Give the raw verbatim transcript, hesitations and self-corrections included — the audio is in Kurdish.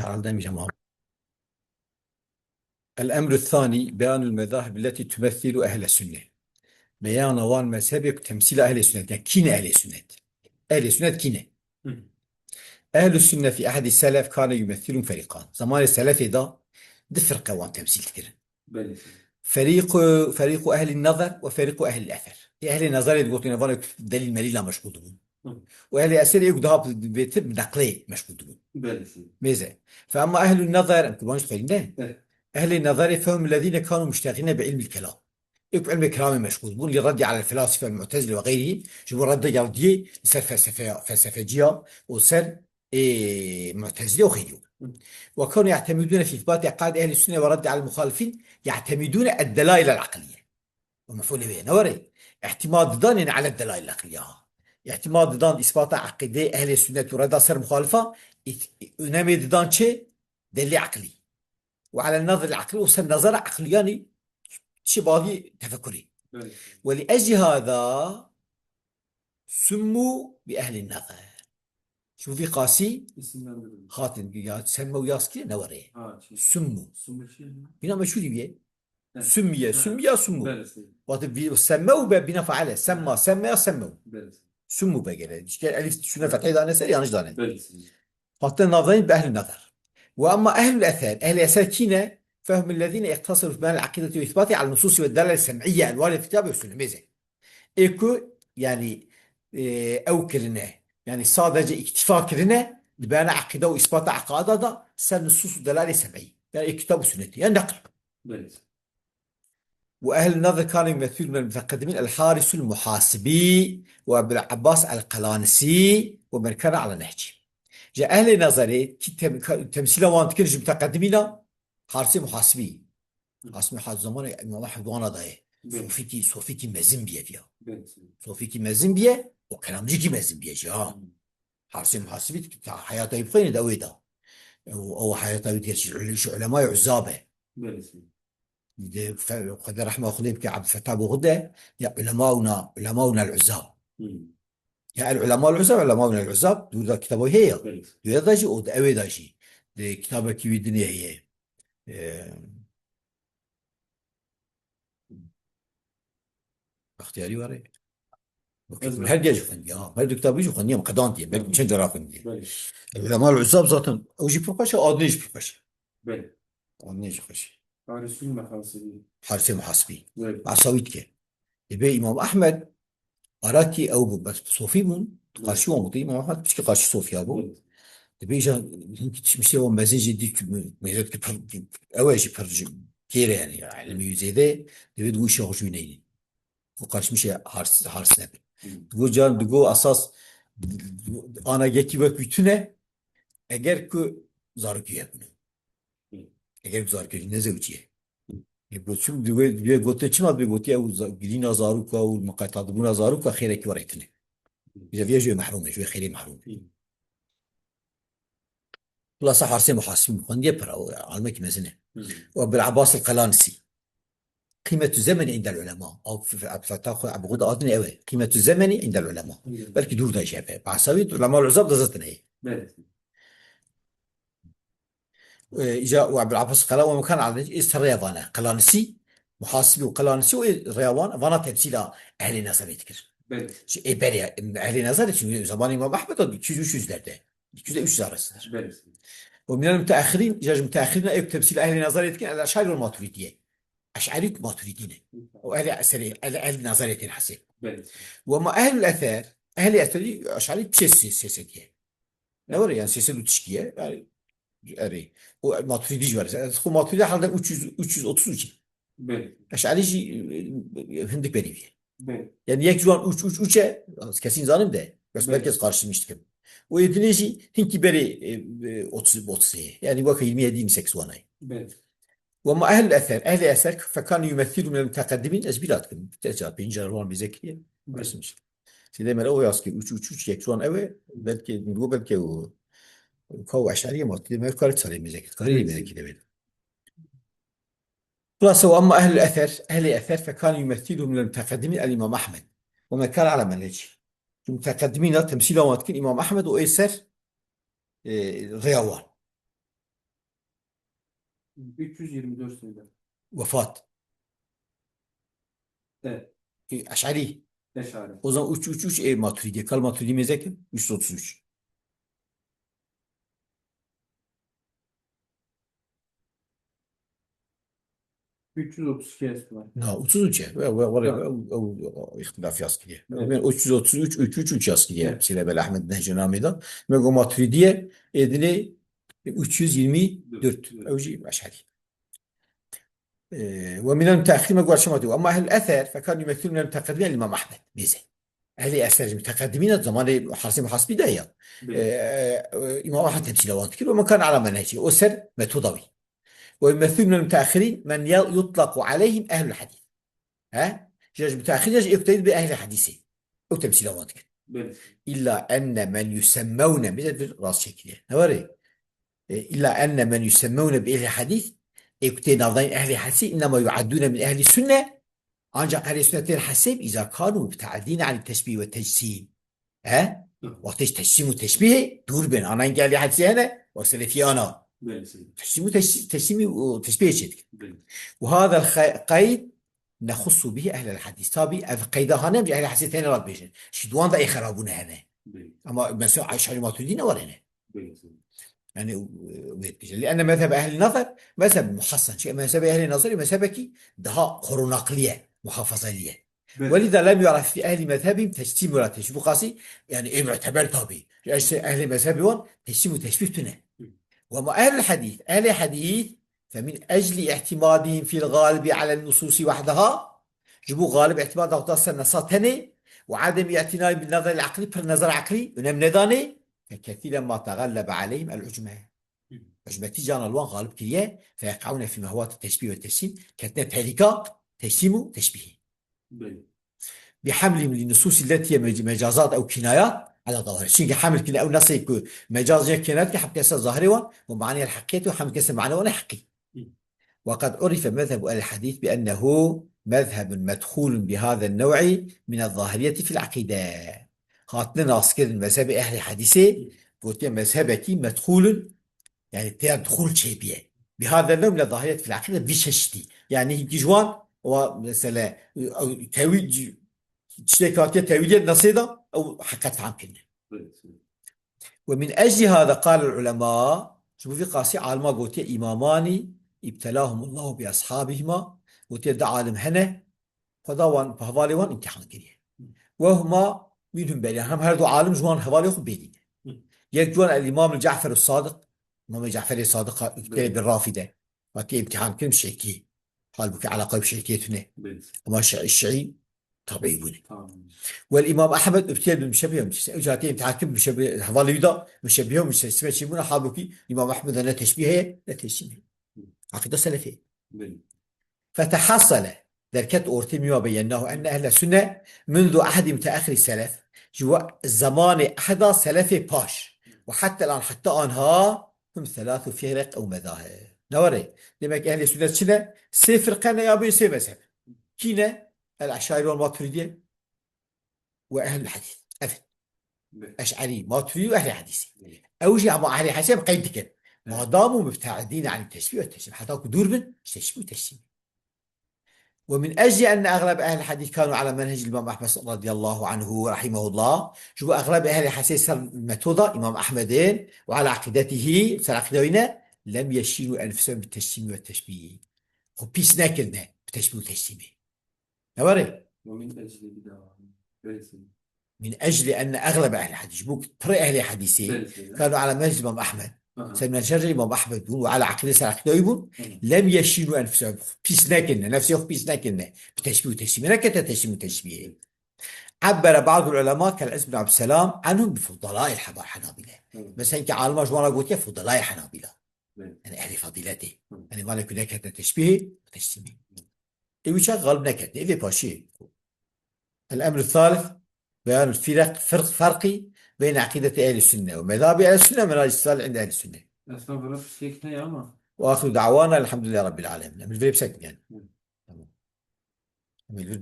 Herhalde demeyeceğim abi. El emru thani beyanul mezahib leti tümessilu ehle sünne. Beyana wan mezhebê ku temsîla ehlê sünnet, yani kî ne ehlê sünnet? Ehlê sünnet kî ne? Hı. Ehlü sünne fi ahdi selef kane yumessilun feriqan. Zamanê selefê de di firqe wan temsîl dikirin. Belê. Feriqu, feriqu ehlin nazar ve feriqu ehlil eser. Ê ehlê nazarê digotin, evan delîl melîla meşgul dibûn. Hı. Û ehlê eserê ê ku daha bêtir bi neqlê meşgul dibûn. Belê. Mêze. Fe emma ehlun nazar, em kurban ji xwelî ne? Evet. Ehlê nazarê fehum lezîne kanu muştexîne bi ilmil kelam. Ê ku ilmê kelamê meşgul bûn, li reddi alel felasife el mu'tezile ve xeyrihim, ji bo redde yawdiyê li ser felsefe, felsefeciya û ser ê, Mu'tezile û xeyrî. Hı. Ve kanu ya'temidûne fî îsbâtî eqaid ehlî sünne ve raddi alel muxalifîn ya'temidûne ed-delâil el-eqlîye. Û mefûlê wê ne were. Îhtîmad didan, yani, aled delâil el-eqlîye ha. Îhtîmad didan îsbata eqîdê ehlê sünnet û redda ser muxalifa, ît-, î-, önemê didan çi? Delîl eqlî. Ve alel nazar el-eqlî û ser nazara eqlî, yani, çi bavî tefekurî. Evet. Ve li eclî hâzâ summû bi ehlî nazar. Şûfî Qasî İsimlendirilmiş. Hatin ya semmew yaz kiriye ne were. Ha, şey. Summu. Summu şey mi? Bîna meşhûrî bîye. He. Summiye, he, summiye, summu. Belê, summu. Wate bi semmew be bîna faile. Semma, semmeya, semmew. Belê. Summu be gere. İşte elif şuna fethê dane ser, yanlış dane. Belê, summu. Hatta nazarî bi ehlî nazar. Ve emma ehlül eser, ehlî eser kî ne? Fehmüllezîne iqtasaru fi beyanil akîdeti ve îsbâtî al nususi ve delal sem'iyye el varide fî kitâb ve sünne. Mêze. Ê ku, yani, e, ew kirine, yani sadece îktîfa kirine, di beyana eqîde û îsbata eqaida da ser nusus û delalê sem'î. Yani ê kitab û sünnetî, yani neql. Belê. Ve ehl nazar kanu yumessilûne el muteqedimîn el Harisul Muhasibî ve Ebul Abbas el Qelanisî ve men kane ala nehcî. Ji ehlê nazarê ki tem-, ka-, temsîla wan dikin ji muteqedimîna Harisê Muhasibî. Harisê Muhasibî zamanê Îmam Ehmed wana daye. Belê. Sofîkî, sofîkî mezin bîye viya. Belê. Sofîkî mezin bîye, o kelamcîkî mezin bîye jî ha. Hı. Harisê Muhasibî ta heyata wî bixwîne de ew ê da. Ew, ew heyata wî diye ji, ji ulemaya uzab e. Belê. Di fe-, Xwedê rehma xwe lê bike, Ebdulfetah Bûxu de, ya ulemawna, ulemawna el-uzab. Hmm. Ya el-ulema el-uzab, ulemauna el-uzab, dûr da kitaba heye ya. Evet. Dûr da jî, o da ew ê da jî. Di kitabekî wî dinê heye. Ee, Bextiyarî were. Wekî Evet. Her gel jî xwendiye, ha. Her du kitabî jî xwendiye, em qedandiye, belkî çend cara xwendiye. Belê. El-ulema el-uzab zaten, ew jî pir xweş e, adnê jî pir xweş e. Belê. Adnê jî xweş e. Harisî Muhasibî. Harisê Muhasibî. Evet. Behsa wî dike. Dibê Îmam Ehmed, arakî ew bû, bes sofî bûn, Evet. Qarşî wan bû, Îmam Ehmed piçkî qarşî sofiya bû. Evet. Dibê îja hinkî tişmişê wan mezin jî dî, mêzet ki pir, ew e jî pir jî kêr e yani, ya, ilmî wî zêde, dibê digo îşa xwe jû neyî. Ku qarşî mişe hars, hars nebe. Hı. Digo can, digo esas, ana yekî wek wî tune, eger ku zarokî hebûne. Hı. Eger ku zarokî ne zewciye. Hı. Ê, got, çim di wê, di wê gotin çima dibê gotiye ew za-, girîna zaroka û miqetadibûna zaroka xêrekî were tune. Hı. Ji vê jî wê mehrûm e, ji wê xêrê mehrûm e. Hı. Xulasa Harsê Muhasibî xwendiye pir, ew alimekî mezin e. Hı. Û Ebil Abbas el Qelanisî. Qîmetu zemeni indel ulema. Ew f-, f-, feta xwe, ev xwe de adine ew e. Qîmetu zemeni indel ulema. Hı. Belkî dûr de jî hebe. Behsa wî ulema el-uzab de zaten heye. Evet. E, îca û Ebil Abbas Qela û Mekan Adil ê ser rêya vane. Qelanisî, Muhasibî û Qelanisî û ê rêya wan, vana temsîla ehlê nezerê dikir. Belê. Ji ê berê, ehlê nezerê, çünkü zamanê Îmam Ehmed o iki yüz üç yüz lerde. iki yüz üç yüz arasıdır. Belê. Û minel müteahhirin, îca ji müteahhirin ê temsîla ehlê nezerê dikin, el Eş'ari û Maturidiye. Eş'ari û Maturidî ne. O ehlê eserê, el, ehlê nezerê tên hesê. Belê. Û ama ehlul eser, ehlê eserî Eş'ari pişê sê-, sê sediye. Ne var yani, sê sed û tişkiye, yani, erê. O Maturidi jî var. Xo Maturidi halde üç yüz, üç yüz otuz üç. Belê. Eş'ari jî, e, e, hindik berî viye. Belê. Yani yek ciwan üç, üç, üç e, kesî zanim de. Bes Belê. Belki karşılaşmıştık. O yedinê jî hinkî berê, e, e, otuz, otuz e. Yani waka yirmi yedi, yirmi sekiz wanay. Belê. Ve ma ehl eser, ehli eser, fekan yumessilu minel mutekaddimin, ez bîra dikim. Te ca pênc car wan mêze kiriye. Belê. Karşılaşmış. Sîdê mere o yaz ki üç, üç, üç, yek ciwan ew e, belki, bu belki o, o kaw eşariye ma, sîdê mere kar çare mêze kir, karî Evet. Mêze kir. Xulasa, ve amma ehlul eser, ehlê eser, fekane yumessiluhum lil muteqeddimin el Îmam Ehmed. Ve men kane ala menhecî. Muteqeddimîna temsîla wan dikin Îmam Ehmed û ê ser, e, rêya wan. Üç yüz yirmi dört senede. Wefat. Evet. E, Eş'erî. Eş'ari. O zaman üç üç üç, e, Maturidi. Kal Maturidi mêze ke? Üç yüz otuz üç. Üç yüz otuz iki esnaf. Na, otuz üç e. Ve, ve, ve, Ya. ew, ew, ew, ihtilaf yaz kiriye. Evet. Ben üç yüz otuz üç, üç üç üç yaz kiriye. Evet. Sile Bel Ahmed Nehcenamê de. Me go Maturidiye, edine üç yüz yirmi dört. Dört. Ew jî Eş'erî. E, ve minel müteahhirin me go Eş'erî. Ama ehl eser, fekan yumethilun minel müteqeddimin el İmam Ahmed. Mêze. Ehlê eser jî müteqeddimîn e, zamanê Hasim Hasbî de ya. Belê. E, e, İmam Ahmed temsîla wan dikir. Ve men kan ala menhecî. O ser metoda wî. Ve yumethilun minel müteahhirin men ya-, yutlaqu aleyhim ehlul hadîs. He? Ji, ji müteahhir ya ji êk teyid bi ehlê hadîsê. Ew temsîla wan dikin. Belê. İlla enne men yusemmewne, bir de bir rast çekiliye. Ne var ya? E, illa enne men yusemmewne bi ehlî hadîs, ê ku tê navdayîn ehlî hadîsî, innema yuaddûne min ehlî sunne, ancak ehlî sunne tên hesêb, îza kanu mubteidîne anî teşbîh ve tecsim. He? Hı. Wextê ji tecsim û teşbîhê dûr bin. Ana hingê ehlî hadîsê hene, wek selefî ana. Belê, seyî. Tecsim û teş-, tecsimî û teşbîhê çê dikin. Belê. Û hadel xe-, qeyd nexussu bihî ehlel hadîs. Tabî ev qeyda hane em ji ehlî hadîsê têne re dibêjin. Ji duwan de ê xerabûne hene. Belê. Ama mesela Eş'erî Maturidiye ne were ne. Belê. Yani, e, wê dibêje. Li enne mezheb ehlî nazar, mezheb muhassan. Çünkü mezhebê ehlî nazarî mezhebekî daha korunaklı ye, muhafazeli ye. Belê. Welîda lem yu'ref fî ehlî mezhebîm teştîm wela teşbîh. Bu qasî, yani, ê mu'teber tabî. Eşte ehlî mezhebî wan teştîm û teşbîh tune. Hı. Ve ma ehlul hadîs, ehlê hadîs, fe min ecli i'timadihim fil galibi alen nususi wahdaha. Ji bo galib îtîmad dawta ser nesa tenê û adem îtinayî bi nazar aklî, pir nazar aklî, önem nedanê, fe kethîren ma tegellebe aleyhim el ucme. Ucmetî cana li wan galib kiriye, fe yeqeûne fî mehwat teşbîh ve teşsîm, ketine tehlîka teşsîm û teşbîhê. Belê. Bi hamlihim li nususi letiye mec-, mecazat ew kinayat ala zahir. Çünkü hamil kine ew nasê ku mecaz ya kinayat ki hemkese zahirê wan û maniyel heqiyet û hemkese mane wan heqî. Hı. Ve kad urife mezhebu el hadîs bi ennehu mezhebun medhulun bi hazel nev'i min el zahiriyeti fil akide. Hatine naskirin mezhebi ehli hadîsê, gotiye mezhebekî medhulun, yani têya dixul çêbiye. Bi hazel nev'i min el zahiriyeti fil akide, vî çeşitî. Yani hinkî ji wan, wa mesele, ew tewîl, tiştek hatiye tewîliyet nasê da, ew heqet fam kirine. Evet, evet. Ve min ecli hada qalel ulema, ji bo vî qasî alima gotiye îmamanî, ibtelahumullahu bi ashabihima, gotiye di alim hene, Xweda wan, bi hevalê wan îmtihan kiriye. Ve huma minhum beriyan, hem her du alim ji wan hevalê xwe bêrî ne. Yek ji wan el Îmam Cafer Sadiq, Îmamê Caferê Sadiq, Evet. Bi Rafide. Hatiye îmtihan kirin bi şekî. Halbuki eleqa bi şekî tune. Evet. Ama şi-, şiî tabiî bûne. Tamam. Wel Îmam Ehmed ibtiye bi müşebbihe müşebbihe. Ew hatiye îmtihan kirin bi müşebbihe, hevalê wî da müşebbihe û mücessime çî bûne. Halbuki Îmam Ehmed ne teşbîh heye, ne teşbîh heye. Hı. Akîda selefê. Evet. Fetehassale, derket ortê mîma beyennahu enne ehle sünne mundu ahdi müteahhiri selef, ji we zemanê ehda selefê paş, ve hatta lan, hatta anha hum selâthu firek ew mezahib. Ne were? Demek ehlê sünnet çi ne? Sê firqe ne ya bê sê mezheb. Kî ne? El Eş'ari vel Maturidiye ve ehlul hadîs. Evet. Be- Eş'ari, Maturidi û ehlê hadîsê. Evet. Ew jî hema ehlê hadîsê em qeyd dikin. Evet. Madam û mübteidîn anî teşbîh ve teşbîh. Heta ku dûr bin, ji teşbîh û teşbîh. Ve min ecli enne egleb ehlil hadîs kanu ala menhecil Îmam Ehmed radiyallahu anhu ve rahimehullah. Ji bo egleb ehlê hadîsê ser metoda Îmam Ehmedin ve ala akîdetihî, ser akîda wî ne, lem yeşînu enfusehum bi teşbîh ve teşbîh. Xwe pîs nekirine bi teşbîh û teşbîhê. Ne were? Ve min ecli bir daha. Böylesin. Min ecli enne eglebe ehlil hadîs. Ji bo pirê ehlê hadîsê. Böylesin. Kanu ala menhecil Îmam Ehmed. Aha. Ser menhecê Îmam Ehmed bûn ve ala akîde ser akîda wî bûn. Hı. Lem yeşînu enfusehum. Pîs nekirine, nefsê xwe pîs nekirine. Bi teşbîh û teşbîh. Nekete teşbîh û teşbîhê. Abbere ba'dul ulema kel Izz bin Abdüsselam anhum bi fudalail heba-, henabile. Hı. Mesela ki alima ji wan re gotiye fudalail henabila. Evet. Yani ehlê fadîletê. Hı. Yani wana ku nekete teşbîhê, teşbîhê. Ê wî çax galib neketine. Ê vê paşiyê. El emru thalith, beyanul firek, firq, ferqî beyne akîdetê ehlî sünne ve mezhabi ehlî sünne ve menhacî salih inde ehlî sünne. Aslında vira pirsek ne ama. Ve ahiru da'wana elhamdülillahi rabbil alemin. Em li vê pirsek yani. Hı. Tamam. Em li vir